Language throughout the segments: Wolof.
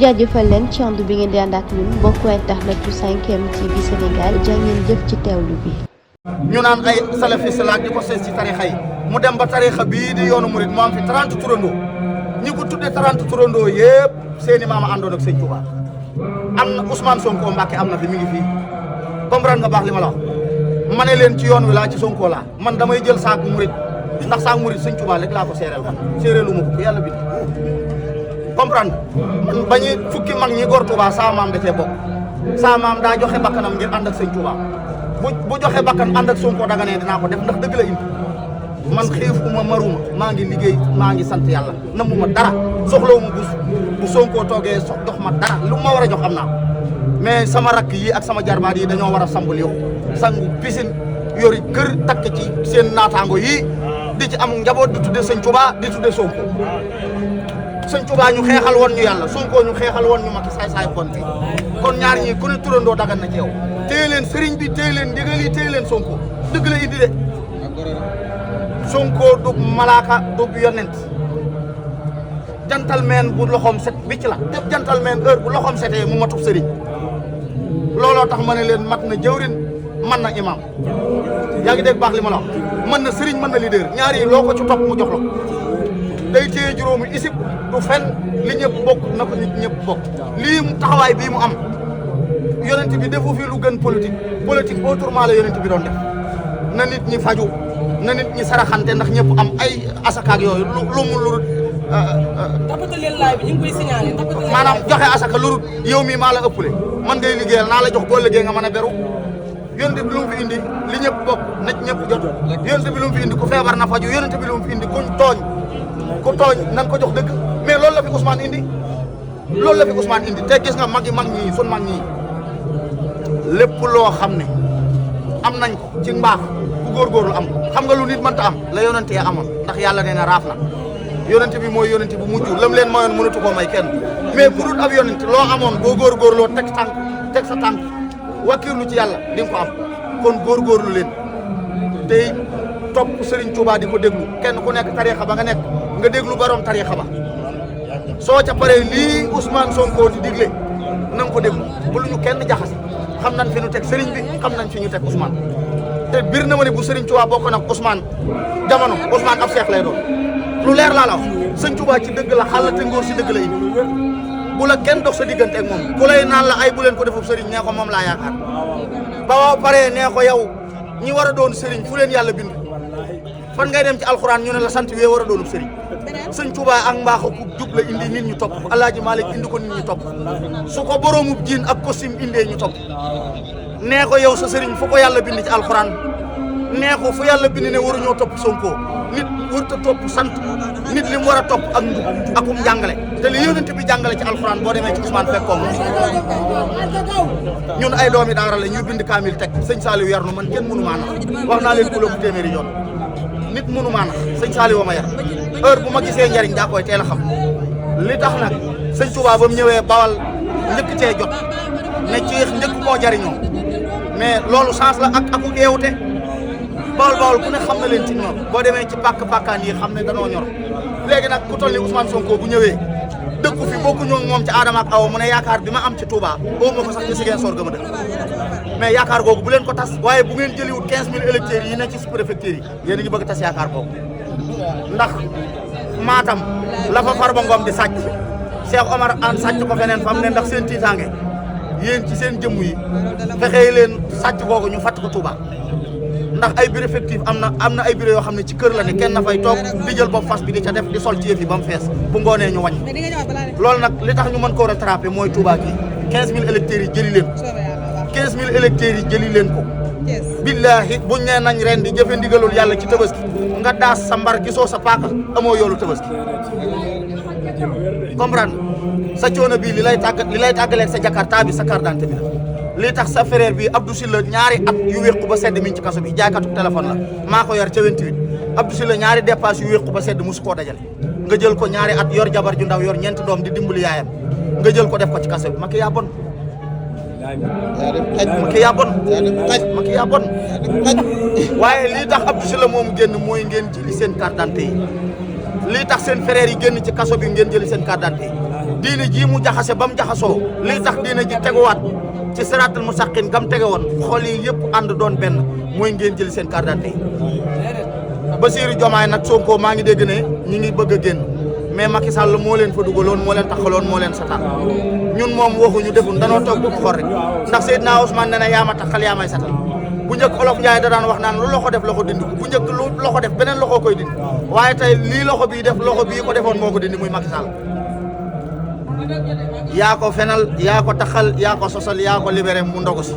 jaajëfal leen ci ànd bi ngeen di ànd ak ñun mbokku internet yu 5M TV Sénégal jàngeen jëf ci teewlu bi. ñu naan ay salafiste la di ko seet ci tarixa yi mu dem ba tarixa bii di yoonu murid mu am fi 30 turandoo ñi ko tuddee 30 turandoo yëpp seeni maama àndoon ak sëñ Touba am na Ousmane Sonko Mbacke am na fi mi ngi fii comprendre nga baax li ma la wax ma ne leen ci yoon wi laa ci Sonko laa man damay jël saak murid ndax saak murid sëñ Touba rek laa ko seereel kan séeréelu ma ko yàlla bind comprendre man bañuy fukki mag ñi góor Touba saa maam da cee bokk saa maam daa joxe bakkanam ngir ànd ak sëñ Touba bu joxe bakkan ànd ak Sonko daga ne dinaa ko def ndax dëgg la indi man xiifuma maruma maa ngi liggéey maa ngi sant yàlla namuma dara soxlawu ma bu Sonko toogee jox ma dara lu ma war a jox am naa ko mais sama rakk yi ak sama jarbaat yi dañoo war a sambul yow sangu piscine yori kër takk ci seen naataango yii di ci am njaboot di tudde sëñ Touba di tudde Sonko sëñ Touba ñu xeexal woon ñu yàlla Sonko ñu xeexal woon ñu Macky saay kon fi kon ñaar ñi ku ne turandoo dagan na ci yow téye leen sëriñ bi téye leen ndigal yi téye leen Sonko dëgg la indi de Sonko du malaaka du yonent gentleman bu loxoom set bicc la te gentleman heure bu loxoom setee mu matub sëriñ looloo tax ma ne leen mat na jëwrin man na imam yaa ngi dégg baax li ma la wax mën na sëriñ mën na leader ñaar yi loo ko ci topp mu jox la day téye juróomi isib du fen li ñëpp bokk na ko nit ñëpp bokk lii mu taxawaay bii mu am yonent bi defu fi lu gën politique autrement la yonent bi doon def na nit ñi faju na nit ñi saraxante ndax ñëpp am ay asakaak yooyu lu mu lurut tapataleel laay bi ñu ngi koy signalé maanaam joxe asaka lurut yow mii maa la ëppale man ngay liggéeyal naa la jox boo liggéey nga mën a beru yonent bi lu mu fi indi li ñëpp bokk na ñëpp jot yonent bi lu mu fi indi ku feebar na faju yonent bi lu mu fi indi ku tooñ nan ko jox dëgg mais loolu la fi Ousmane indi te gis nga mag ñii sun mag ñii lépp loo xam ne am nañ ko ci mbaax bu góorgóorlu am xam nga lu nit mënta am la yonent ya amoon ndax yàlla nee na raaf na yonent bi mooy yonent bu mujj lam leen mayoon mënatu koo may kenn mais bu dul ab yonent loo amoon boo góorgóorloo teg sa tànk wakkiirlu ci yàlla di nga ko am kon góorgóorlu leen tey topp Serigne Touba di ko déglu kenn ku nekk tariixa ba nga nekk nga déglu borom tariixa ba soo ca paree lii Ousmane Sonko di digle na nga ko déglu bu lu ñu kenn jaxase xam nañ fi ñu teg Serigne bi xam nañ fi ñu teg Ousmane te bir na ma ne bu Serigne Touba bokk nag Ousmane jamono Ousmane ab seex lay doon lu leer laa la wax sëñ Touba ci dëgg la xàll te ngóor si dëgg la indi bu la kenn dox sa diggante ak moom ku lay naan la ay bu leen ko defub Serigne nee ko moom laa yaakaar ba paree nee ko yow ñi war a doon Serigne fu leen yàlla bind fan ngay dem ci alxuraan ñu ne la sant wee war a doonub Serigne sëñ Touba ak mbaax ku jub la indi nit ñu topp ko Alaaji Malik indi ko nit ñu topp su ko boroomub jiin ak costume indee ñu topp nee ko yow sa sëriñ fu ko yàlla bind ci alxuraan nee ko fu yàlla bind ne waruñoo topp Sonko nit warut a topp sant nit li mu war a topp ak njub akum jàngale te li yonent bi jàngale ci alxuraan boo demee ci Ousmane fekkoon ñun ay doomi daara la ñu bind kaamil teg sëñ Saliou yar nu man kenn mënu maa nax wax naa leen ku la bu téeméeri yoon nit mënu maa nax sëñ Saliou ma yar heure bu ma gisee njariñ daa koy teel a xam li tax nag sëñ Touba ba mu ñëwee bawal njëkk cee jot ne ci njëkk koo jariñoo mais loolu chance la ak aku eewute bawal ku ne xam na leen ci ñor boo demee ci pàkkaan yi xam ne danoo ñor léegi nag ku toll ni Ousmane Sonko bu ñëwee dëkku fi bokku ñoo moom ci Adama ak Awa mu ne yaakaar bi ma am ci Touba oo ma ko sax ci Ziguinchor ga ma dëkk mais yaakaar googu bu leen ko tas waaye bu ngeen jëliwut 15000 électeurs yi ne ci préfecture yi yéen a ngi bëgg tas yaakaar googu ndax Matam la fa Farba Ngom di sàcc Cheikh Omar Anne sàcc ko feneen fam ne ndax seen tiitaange yéen ci seen jëmm yi fexee leen sàcc googu ñu fatt ko Touba ndax ay bureau effectif am na ay bureau yoo xam ne ci kër la ne kenn na fay toog di jël bopp fas bi di ca def di sol ci yëf yi ba mu fees bu ngoonee ñu wàññi loolu nag li tax ñu mën koo rattrapé mooy Touba gi 15000 électeurs yi jëli leen ko 15000 électeurs yi jëli leen ko billaahi buñ nee nañ ren di jëfe ndigalul yàlla ci tabaski nga daas sa mbar gisoo sa paaka amoo yoolu tabaski comprendre sa coono bii li lay tàggaleeg sa jakarta bi sa carte d'identité bi la lii tax sa frère bi Abdou Sylla ñaari at yu wéqu ba sedd mi ngi ci kaso bi jaaykatu téléphone la maa ko yor ca 28 Abdou Sylla ñaari dépasse yu wéqu ba sedd musu koo dajale nga jël ko ñaari at yor jabar ju ndaw yor ñeenti doom di dimbali yaayam nga jël ko def ko ci kaso bi Macky yaa bon Macky yaa bon waaye lii tax Abdou Sylla moomu génn mooy ngeen jëli seen carte d'identité yi lii tax seen frère yi génn ci kaso bi ngeen jëli seen carte d'identité yi diine jii mu jaxase ba mu jaxasoo li tax diine ji teguwaat ci siraatal mustaqim gam tege woon xol yi yëpp ànd doon benn mooy ngeen jël seen carte d'identité Bassirou Diomaye nag Sonko maa ngi dégg ne ñi ngi bëgg a génn mais Macky Sall moo leen fa dugaloon moo leen taxaloon moo leen satal ñun moom waxuñu defun danoo toog dugg xor rek ndax Seydina Ousmane ne na yaa ma taxal yaa may satal bu njëkk Olof Njaay da daan wax naan lu loxo def loxo dindi ko bu njëkk lu loxo def beneen loxo koy dindi waaye tey lii loxo bii def loxo bii ko defoon moo ko dindi muy Macky Sall yaa ko fenal yaa ko taxal yaa ko sosal yaa ko libéré mu ndogu si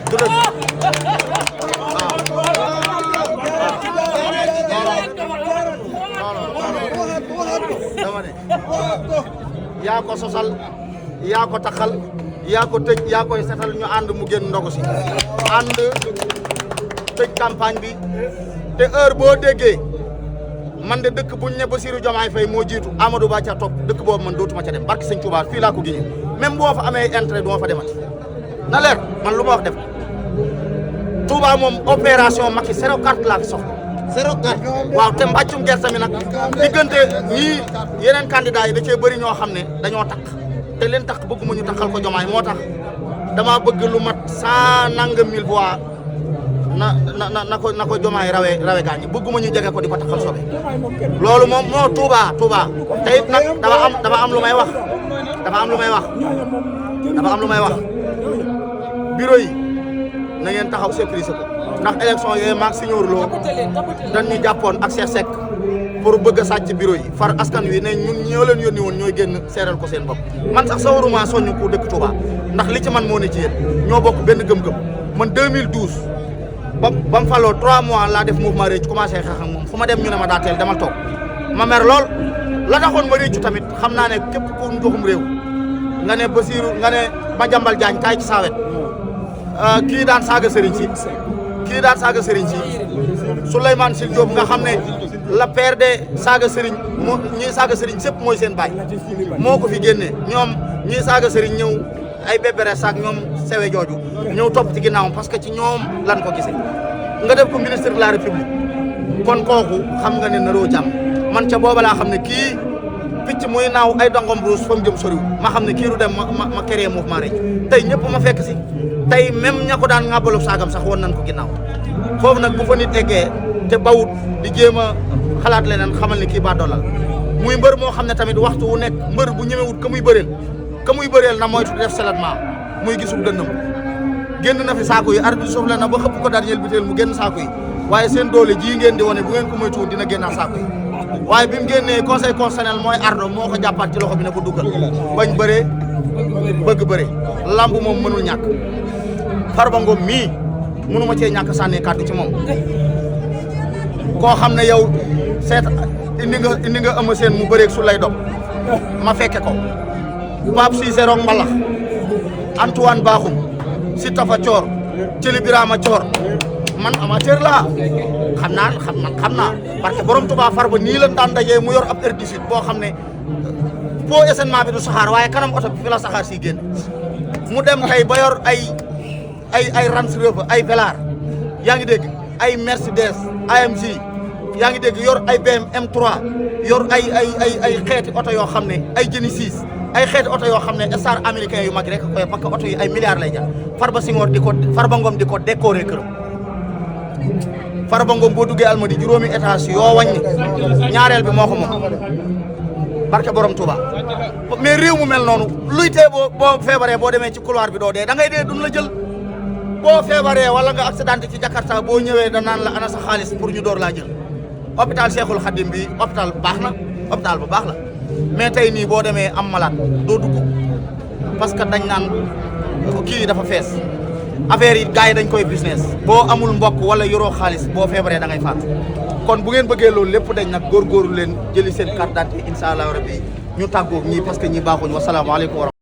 du dëgg dama ne yaa ko sosal yaa ko taxal yaa ko tëj yaa koy setal ñu ànd mu génn ndogu si ànd tëj campagne bi te heure boo déggee man de dëkk buñ ne Bassirou Diomaye Faye moo jiitu Amadou Ba ca topp dëkk boobu man dootuma ca dem barke Sëñ Touba fii laa ko giñee même boo fa amee intérêt du ma fa demati na leer man lu ma wax def Touba moom opération Macky 0 carte laa fi soxla 0 carte waaw te mbàccum gerte mi nag diggante ñii yeneen candidats yi da cee bëri ñoo xam ne dañoo takk te leen takk bëgguma ñu takkal ko Diomaye moo tax dama bëgg lu mat 100 nangam mille voix na ko Diomaye rawe gaañi bëgguma ñu jege ko di ko takkal sobe loolu moom moo Touba te it nag dama am lu may wax bureau yi na ngeen taxaw sécuriser ko ndax élection yooyu maag Signor Lo dañ ñu jàppoon ak Cheikh Seck pour bëgg a sàcc bureau yi far askan wi ne ñun ñoo leen yónni woon ñooy génn seeral ko seen bopp man sax sawaruma soññ ku dëkk Touba ndax li ci man moo ne ci yéen ñoo bokk benn gëm-gëm man 2012 ba mu faloo 3 mois laa def mouvement réccu commencé xeex ak moom fu ma dem ñu ne ma daa teel demal toog ma mer lool la taxoon ma réccu tamit xam naa ne képp ku njoxum réew nga ne Bassirou nga ne Madiambal Diagne kaay ci saawet kii daan saaga sëriñ si Souleymane Sil Diop nga xam ne la père de saaga sëriñ moo ñii saaga sëriñ sëpp mooy seen baay moo ko fi génnee ñoom ñii saaga sëriñ ñëw ay bébére saak ñoom sewe jooju ñëw topp ci ginnaawam parce que ci ñoom lan ko gisee nga def ko ministre de la république kon kooku xam nga ne naroo jàmm man ca booba laa xam ne kii picc muy naaw ay dongom ruus fa mu jëm soriwul ma xam ne kii du dem ma créé mouvement rek tey ñëpp ma fekk si tey même ña ko daan ŋàbbalu saagam sax woon nañ ko ginnaaw foofu nag bu fa nit eggee te bawut di jéem a xalaat leneen xamal ni kii baa doolal muy mbër moo xam ne tamit waxtu wu nekk mbër bu ñemewut ka muy bëreel na moytu def salatment muy gisul dënnam génn na fi saako yi arbitre suuf la na ba xëpp ko daal ñel biteel mu génn saako yi waaye seen doole ji ngeen di wane bu ngeen ko moytuwul dina génnaat saako yi waaye bi mu génnee conseil constitutionnel mooy ardo moo ko jàppaat ci loxo bi ne ko duggal bañ bëree bëgg bëree lamb moom mënul ñàkk Farba Ngom mii mënuma cee ñàkk sànni kàddu ci moom koo xam ne yow seet indi nga ëma seen mu bëreeg su lay dog ma fekke ko Pape Cissé Rong Mbalax Antoine Bakhoum si Tafa Thior Thierry Birama Thior man amateur laa xam naa parce que borom Touba Farba nii la daan dajee mu yor ab R18 boo xam ne foo événement bi du saxaar waaye kanam oto bi fi la saxaar si génn mu dem tey ba yor ay Range Rover ay Velar yaa ngi dégg ay Mercedes AMG yaa ngi dégg yor ay BM M3 yor ay xeeti oto yoo xam ne ay Genesis ay xeeti oto yoo xam ne star américain yu mag rek koy parce que oto yi ay milliards lay jar Farba Ngom di ko décorer këram Farba Ngom boo duggee Almadi juróomi étage yoo wàññi ñaareel bi moo ko moom barke borom Touba mais réew mu mel noonu luy tee boo feebaree boo demee ci couloir bi doo dee da ngay dee duñ la jël boo feebaree wala nga accidenté ci Jakarta boo ñëwee da naan la ana sa xaalis pour ñu door laa jël hôpital Cheikhoul Khadim bi hôpital baax na hôpital bu baax la mais tey nii boo demee am malade doo dugg parce que dañ naan kii dafa fees affaire yi gars yi dañ koy business boo amul mbokk wala yoroo xaalis boo feebaree da ngay faatu kon bu ngeen bëggee loolu lépp dañ nag góorgóorlu leen jëli seen carte d'identité incha allah rabbi ñu tàggoog ñii parce que ñi baaxuñ wasalaamaaleykum